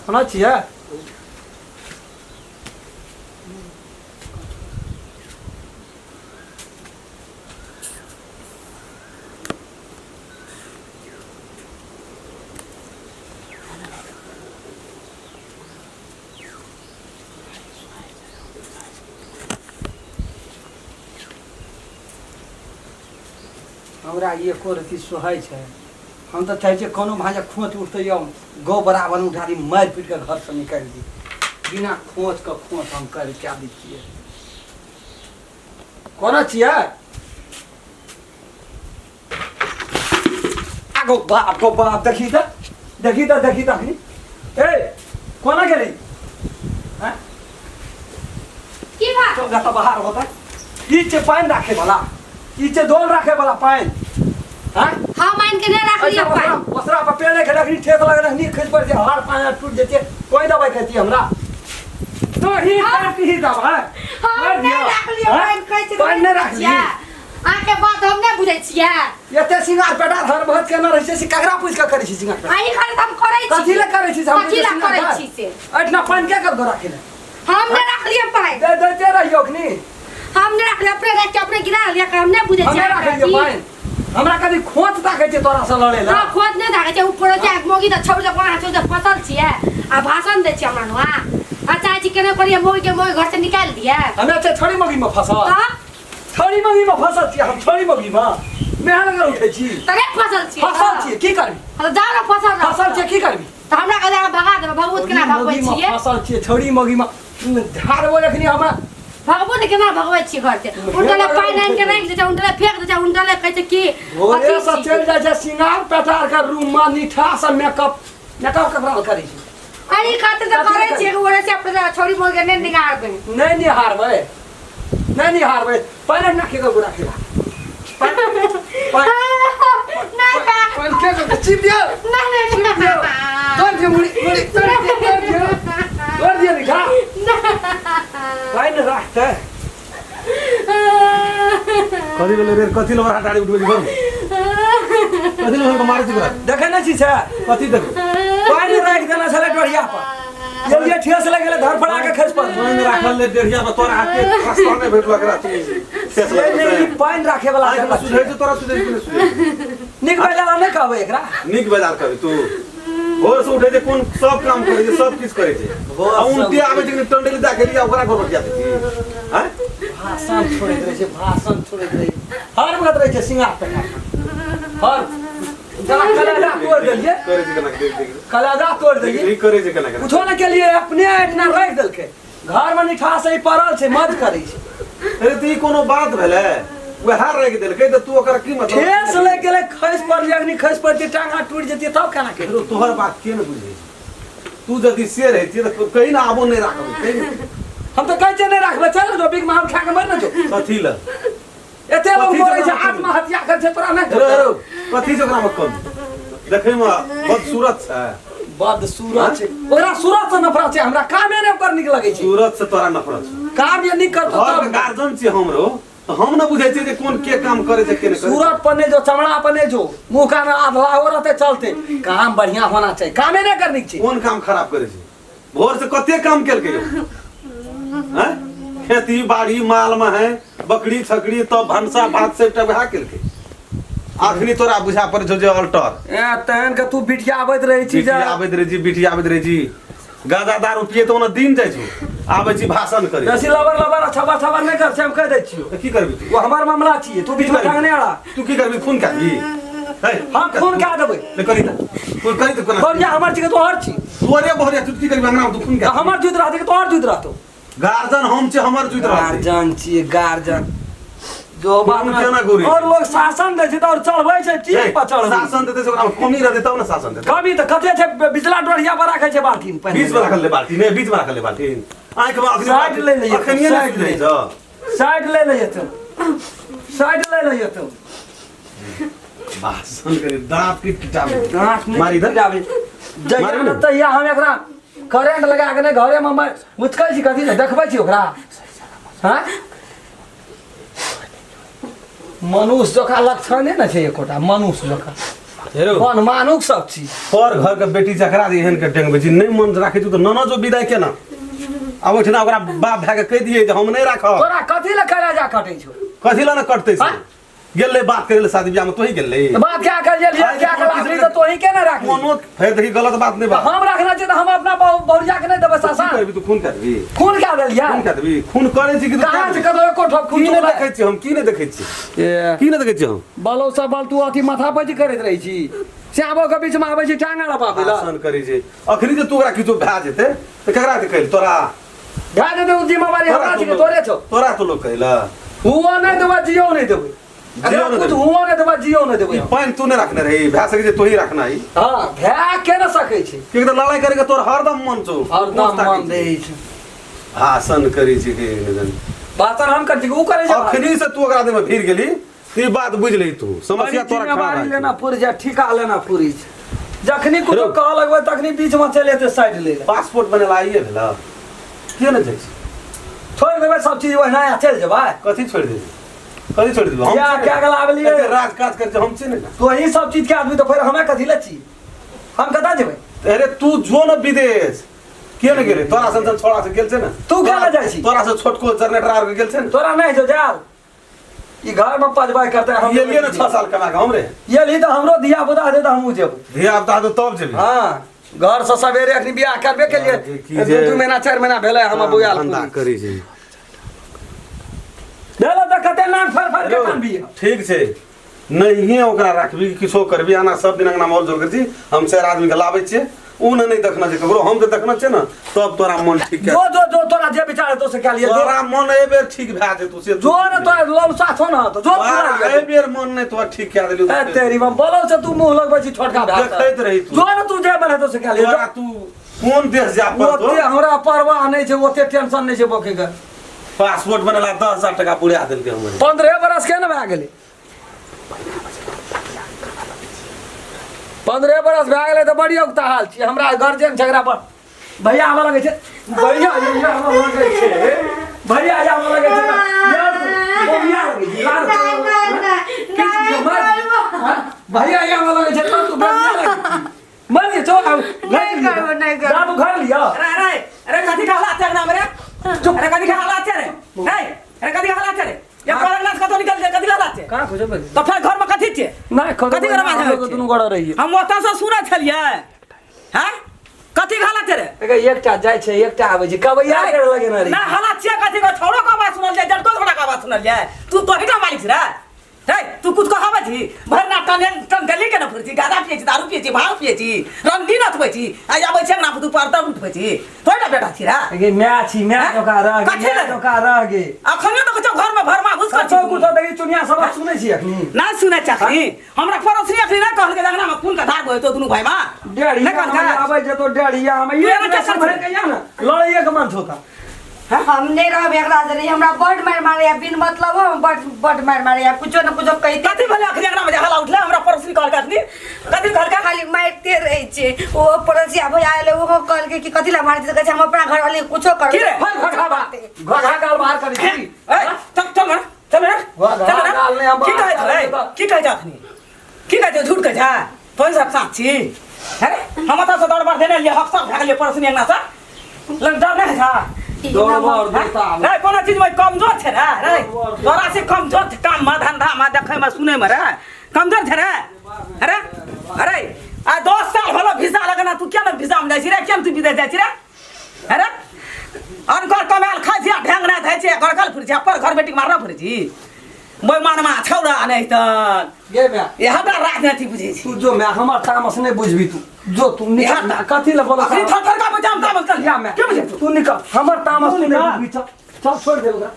कोना छियै? हमरा एको रत्ती सोहाइ छै। हम तऽ चाहै छियै कोनो भाँजा खोँच उठतै हम गौ बराबर उठा दी, मारि पीट कऽ घरसँ निकालि दी। बिना खोँचके खोँच हम करि कए दै छियै। कोना छियै? आगो बाप गो बाप, देखी तऽ, देखी तऽ, देखी तऽ अखनी। ए कोना गेली? हैं? की भा चल जा तऽ बाहर होता। ई छै पानि राखे वाला, ई छै दोल राखे वाला पानि। हैं? हम आनि के नहि राखलियै पानि। ओसरा पर पेड़ नहि खेलक, ठेस लगल, नी खसि पड़ै छै, हार पानि टूटि जेतै। कोइ दबाइ खैती हमरा? तो ही करती दबाइ। हम नहि राखलियै पानि, कहै छै। पानि नहि राखलियै? अहाँके बात हम नहि बुझै छियै। एते सिंगार पेटार हर भत केना रहै छै से ककरा पूछि कऽ करै छी सिंगार पेटार? अहीं खाली तऽ हम करै छी। कथी लए करै छी से हम? कथी लए करै छी से? एहिठिना पानि के कब राखै लए? हम नहि राखलियै पानि। दे दैते रहियौ अखनी। हम नहि राखलियै, अपने राखि के अपने गिरा लिअ। हम नहि बुझै हम छियै। नहि राखलियै पानि। हमरा कभी खोंच ताकै छै तोरा से लड़ै लए? हँ, खोज नहि धाकै छै ऊपर छै। मोगी तऽ छोड़ दे, कोना छोड़ दे। फसल छियै आ भाषण दै छियै हमरा नुआ आ चाहै छी केना करियै मोगी के मोगी घर से निकालि दियै। हमे छै छड़ी मगी में फसल। तऽ छड़ी मगी में फसल छियै हम। छड़ी मगी में मेहा लगल उठै छी। तऽ नहि फसल छियै? फसल छियै, की करबी? हँ, तऽ जाउ ने फसल रहत। फसल छियै, की करबी? तऽ हमरा कहले अहाँ भगा देबै। भगबू तऽ केना भगबै मौगी में छियै? फसल छियै, छड़ी मगी में झाड़बो जखनी हमरा। भगबू तऽ केना भगबै छियै घर से? उल्टले पानि आनि के राखि दै छै, उल्टले फेंक दै छै, उल्टले कहै छै की भोरे अथी से छी। चलि जाइ छै सिंगार पेटार के रूम में, निठा से मेकअप मेकअप ककरा करै छै? अरे खातिर तऽ कथी करै लए? छियै कि ओरे से अपने छौड़ी मोल के नहि निगारबै। नहि निहारबै, नहि निहारबै। पहिने ना के गोरा खेला नहि बा। पानि के के चिप दियो। नहीं नहीं नहीं। तोड़ दियो मुड़ी, मुड़ी तोड़ दियो, तोड़ दियो, तोड़ दियो। निखा पानि राखते। कथी भेलै रे? कथी लबर हटाड़ी उठबै छी घरमे? कथी लबर मारै छी तोरा? देखै नहि छी से? कथी देखै? पानि राखि देने छलै डोरिया पर, गेलियै ठेस लागि गेलै, धड़फड़ा के खसि पड़लै। पानि राखल ले डेढ़िया पर, तोरा हाथ के रास्ता नहि भेटल एकरा। तू ठेस से लगल नहि, ई छै। पानि राखे वाला आँखिमे जगह सुझै छै। छै तोरा? सुझै छै कि नहि सुझै छै? नीक बेजारा नहि कहबै एकरा। नीक बाजार कहबै। तू भोर से उठै छै, कोन सब काम करै छै, सब किछु करै छै। भोर आ से उल्टे आबै छै कि टंडेली दए के लिया ओकरा घर पर दै छी आँय? भाषण छोड़ैत रहै छै, भाषण छोड़ैत रहै छै, हर वक्त रहै छै सिंगार पेटार हर जेना कलेजा तोड़ि देलियै। करै छै केना देख, देख। कलेजा तोड़ि देख, देलियै। ई करै छै केना केना। कुछो नहि केलियै, अपने एहिठिना राखि देलकै। घरमे निठा से ही पड़ल छै, मज करै छै। अरे तऽ ई कोनो बात भेलै? वएह राखि देलकै तऽ तू ओकर की मतलब? ठेस लागि गेलै, खसि पड़लियै। अखनी खसि पड़तियै, टांग हाथ टूटि जेतियै तब केना केकरो तोहर बात के ने बुझै छै? तू यदि से रहितियै तऽ कही ने आबो नहि राखबै, कही ने। हम तऽ कहै छियै नहि राखबै, चल ने जो बिग माल खा के मर ने जो। कथी लए? एते लोग कथी मरै छै, छै ओकरामे? आत्महत्या करै छै, तोरा नहि? हेरो हेरो, कथी छै ओकरामे कमी? देखैमे बदसूरत छै? बदसूरत छै? ओकरा सूरत से नफरत छै हमरा। कामे नहि ओकर नीक लगै छै। सूरत से तोरा नफरत छै? काम जे नीक करतौ घरके तब। गार्जियन छियै हमरो तऽ हम ने बुझै छियै जे कोन के काम करै छै के नहि करै छै। सूरत पर नहि जो, चमड़ा पर नहि जो, मुंह कान आधला हो रहते चलते, काम बढ़िया होना चाहिए। कामे नहि करनी छै। कोन काम खराब करै छै? भोर से कते काम केलकै यौ? हैं? खेती बाड़ी, माल में है, बकरी छकरी, तब भनसा भात सबटा वएह केलकै। अखनी तोरा बुझा पड़ै छौ जे अल्टर। ए तहन के तू बिटिया आबैत रहै छी जे बिटिया आबैत रहै छी, बिटिया आबैत रहै छी। गाजा दारू पिए तऽ ओना दिन जाइ छौ, आबै छी भाषण करै। बेसी लबर लबर छबर छबर नहि कर छै, हम कहि दै छियौ। तऽ की करबी तू? ओ हमर मामला छियै, तू बीचमे करबी? टांग नहि अड़ा। तू की करबी? खून करबी? हे, हम खून कए देबै। ले करी तऽ तू करी तऽ कोना? बढ़िया हमर छियै तोहर छी? तोरे बहरिया। तू की करबी अंगना मे? तू खून तऽ कर। हमर जुइत रहतै कि तोहर जुइत रहतौ? गार्जन हम छी, हमर जुइत रहतै। गार्जन छियै, गार्जन जो बात खून केना घुरै छै? और लोग शासन दै छै तऽ और चढ़बै छै चीज पर चढ़बै। शासन देतै से ओकरा मे कमी रहतै तब ने शासन देतै। कमी तऽ कते छै? बिचला डोरिया पर राखै छै बाल्टीन पानि। बीच में राखल ले बाल्टी नहि, बीच में राखल ले बाल्टी। आँखि में अखनी साइड ले लइए, अखनिये नहि साइड सुझै ले। छौ। साइड ले लइए तू, साइड ले लइए तू। भाषण करे, दाँत के किटाबे। दाँत नहि मारी इधर। किटाबे। जहिया मारी ने ने। तहिया हम एकरा करेंट लगा के नहि घरे में मुचकै छी। कथी ने देखबै छी ओकरा? हाँ, मनुष्य जकाँ लक्षण नहि ने छै एकोटा मनुष्य जकाँ। हेरो बन मानुक सब चीज पर घर के बेटी जकरा जे एहन के डेंगबै छी नहि मन राखै छी तऽ ननद जो विदाई केना आ ओहिठिना ओकरा बाप भाय के कहि दियै जे हम नहि राखब तोरा कथी लए कलेजा कटै छौ कथी लए ने कटतै से आँय? गेलै बात करै लए शादी बियाह में तोही गेलै तऽ बात क्या कर गेलियै क्या कर राखली तऽ तोही के ने राखली कोनो फेर देखी गलत बात नहि तऽ बात हम रखना छै तऽ हम अपना बहुरिया के नहि देबै की सासा करबी तू खून करबी खून क्या देलियै खून करबी खून करै छी कि तू कहाँ से कतौ एको ठोप की खून नहि चुकलै? देखै छी हम की नहि देखै छी ए की नहि देखै छी हम बलो सब बल तू अथी माथा पर करैत रहै छी श्यामो के बीच में आबै छी टांगा लपाबै लए भाषण करै छै अखनी जे तू ओकरा किछो भए जेतै तऽ ककरा के कहली तोरा भए जेतै ओ जिम्मेवारी हमरा तू छै तोरे छौ तोरा तो लोग कहला हुओ नहि देबै जियो नहि देबै जियो एकरा नहि कुछ देबै। हुओ नहि देबै जियो नहि देबै ई पानि तू नहि रखने रही भए सकै छै तोही रखना ही हँ भए के नहि सकै छै किएक तऽ लड़ाइ करे के तोर हरदम मन छौ हरदम मन रहै छै भाषण करै छै कि नहि जानि। भाषण हम करै छी ओ करै छै अखनी से तू ओकरा देह में भिड़ गेली तऽ ई बात बुझि लही तू समस्या बड़ी तोरा खड़ा जिम्मेवारी रहै लेना पड़ि जाय ठीका लेना पड़ै छै जखनी कुछो हेलो। कहऽ लगबै तखनी बीच में चलि एतै साइड लै लए पासपोर्ट बनेला आइए भेला किए नहि जाइ छी छोड़ि देबै सब चीज ओहिना आ चलि जेबै कथी छोड़ि देबी कथी छोड़ि देबी हम या छियै क्या ने। गला आबलियै? एते राज काज करै छै हम छियै ने तो ही सब चीज के आदमी तऽ फेर हमे कथी लए छी हम कतऽ जेबै अरे तू जो ने विदेश किए ने गेलै तोरा सन सन छोड़ा से गेल छै ने तू किया ने जाइ छी? तोरा से छोटको जनरेटर आर के गेल छै ने तोरा नहि जो जाल ई घर में पजबै करते हम ये लिए ने 6 साल कमा के हमरे ये ली तऽ हमरो धिया पुता हेतै तऽ हमहूँ जेबै धिया पुता तो तब जेबी हाँ घर से सवेरे अखनी बियाह करबे के लिए की जे- दू महीना 4 महीना भेलै हम बुआल धंधा करै छै भेलै तऽ कते नाक फर फर के कानबी ठीक छै नहिए ओकरा राखबी किछो करबी आना सब दिन अंगना मोल जोल करै छी हम 4 आदमी के लाबै छियै उ ने नहि देखना छै ककरो हम तऽ देखना छै ने तब तोरा मन ठीक जो जो जो तोरा जे विचार हेतौ से कए लिअ जो तोरा मन एहि बेर ठीक भए जेतौ से जो ने तोरा लौसा छौ ने तऽ जो तोरा पूरा एहि बेर मन नहि तोरा ठीक कए देलियौ ए तेरी बम बोलो से तू मुंह लगबै छी छोटका भाय देखैत रही तू। जो ने तू जे मन हेतौ से कए लिअ तोरा तू कोन देश जा पड़तो ओते हमरा परवाह नहि छै ओते टेंशन नहि छै बके के पासपोर्ट बनेला 10,000 टका पुरा देलकै हमरे 15 बरस के ने भए गेलै 15 बरस भए गेलै तऽ बड़ी औगताहाल छियै हमरा गार्जियन झगड़ा पर भैया आबऽ लगै छै भैया भैया आबऽ लगै छै भैया आबऽ लगै छै यार भैया लगै छै लार नहि, नहि, नहि, किछु नहि, मार- हाँ? भैया आबऽ लगै छै तब तू भैया लगै छै। मर जे चो आब नहि करबो, नहि करबो। जा तू घर लिअ अरे अरे अरे कथी का हालात छै अंगना में रे चुप। अरे कथी का हालात छै रे नहीं अरे कथी का हालात छै रे ये कोन अंगना से कतौ निकल जाए कथी का हालात छै कहाँ खोजबै तो फिर घर में कथी छै नहि कथी करबा हम लोग दुनू गोड़ा रहिए हम ओतऽ से सुनै छलियै हैं कथी के हालात छै रे देखै एकटा जाइ छै एकटा आबै छै कबैया करे लगे ना ना रे हालात छियै कथी के छौड़ो के आवाज सुनल जाय जड़को के आवाज सुनल जाय तू तोही का मालिक छी रे हे तू कुछ कहबै छी भरि ना टन टन गली के न फिर छी गादा पिए छी दारू पिए छी भांग पिए छी रंगी नथबै छी आ आबै छै अंगना तू पर तब उठबै छी तोही ना बेटा छी रे गे my छी my धोखा रह गे कथी my रे? धोखा रह गे अखनियो तऽ कहै छौ घर में भरमा घुस कर कतौ कुछो देखी चुनिया सब सुनै छी अखनी ना सुनै चाही हमरा पड़ोसी अखनी ना कहलकै जे अंगना में खून के धार बहतो दुनू भाई में डेढ़िया नहि कहलकै आबै छै तो डेढ़िया हम तू एक एना बेर क्या सम्हरि के या ना लड़ैये के मन छौ तऽ हम नहीं रहब एकरा जरे हमरा बड मार मारैया बिन मतलब हम बड बड मार मारैया कुछो न कुछो कहिते कथी भेलै अखनी अंगना में जे हल्ला उठलै हमरा पड़ोसी कहलकै अखनी कथी कहलकै खाली मारिते रहै छै ओ पड़ोसिया भैया आयल ओहो कहलकै कि कथी लए मारै छै तऽ कहै छै हम अपना घर वाली कुछो की रे? करबै फल घघा बा घघा गाल बाहर करै छी ए चल चल ना चल ना वाह, चल ना गाल नहि हम की कहै बाहर छलै की कहै छै अखनी की कहै छै झूठ कहै छै तोही सब साथ छी अरे हम ओतऽ से दौड़ बार देने लिए हक सब भए गेलियै पड़ोसी अंगना से लग डर नहि छै दौड़बड़ देता रे कोनो चीज में कमजोर छै रे रे तोरा से कमजोर छै काम में धंधा में देखै में सुनै में रे कमजोर छै रे अरे अरे आ 10 साल होलो वीजा लगना तू किया ने वीजा में जाइ छी रे किया ने तू विदेश जाइ छी रे अरे अनकर कमायल खाइ छी आ ढेंग नहि धै छी गड़कल फिर छी पर घर बेटीके मारना फिर छी बेमानमा छौड़ा नहि तऽ गे my इएह बड़ा राजनीति बुझै छी तू जो my हमर तामस नहि बुझबी तू जो तू निकल इएह कथी लए बोलऽ अखनी थर थर का बजाम तामस कर या my के बुझै तू निकल हमर तामस तू नहि निकल। बुझबी चल चल छोड़ दे ओकरा